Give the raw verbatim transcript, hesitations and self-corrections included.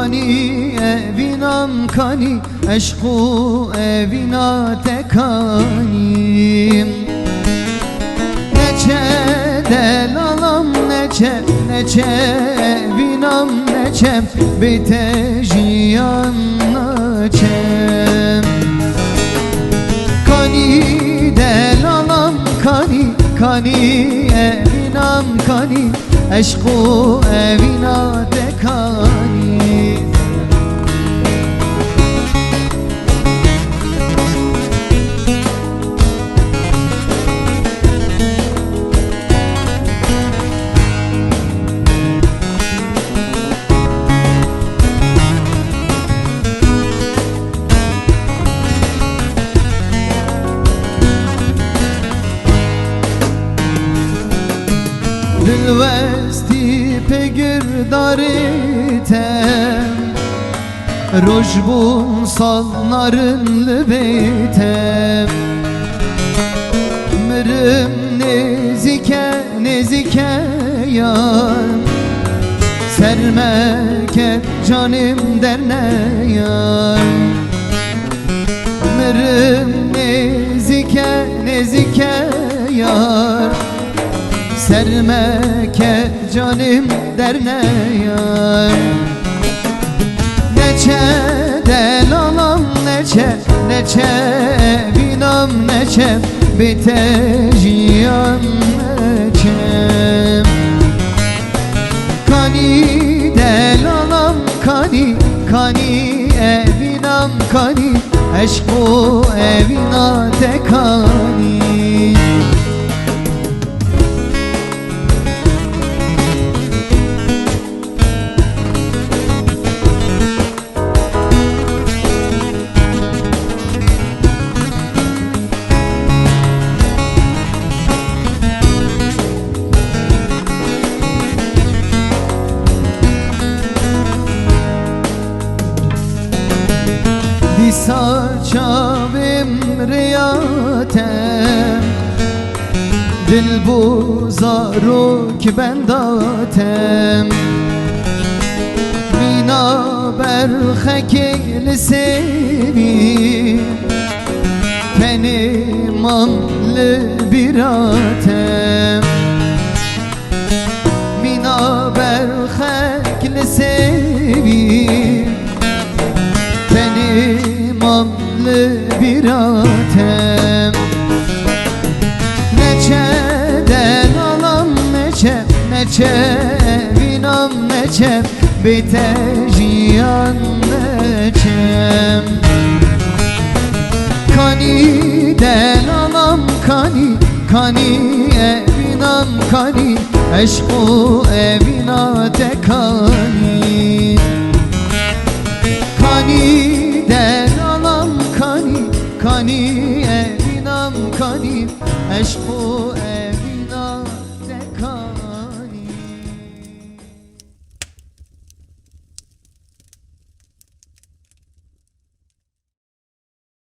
Kanî evînam kanî, eşq û evîna te kanî. Neçe delalam neçe, neçe evînam neçe, bê te jiyan naçe. Kanî delalam kanî, kanî evînam kanî, eşq û evîna te kanî. Dilwestî pê girdarê te, roj bûn sal narin li bê te. Mirim nêzîke, nêzîke yar, ser meke canê min derneyar. Mirim nêzîke, nêzîke yar, ser meke canê min derneyar. Neçe delalam neçe, neçe evînam neçe, bê te jiyan neçe. Kanî delalam kanî, kanî evînam kanî, eşq û evîna te kanî. Dîsa çavêm rêya te, dil bû zarok benda te. Mîna berxekê li sêvî, tenê mam li bîra te. Mîna berxek li sêvî, tenê mam li bîra te. Neçe delalam neçe, neçe evînam neçe, bê te jiyan neçe. Kanî delalam kanî, kanî evînam kanî, eşq û evîna te kanî. Kanî delalam kanî, kanî evînam kanî, eşq û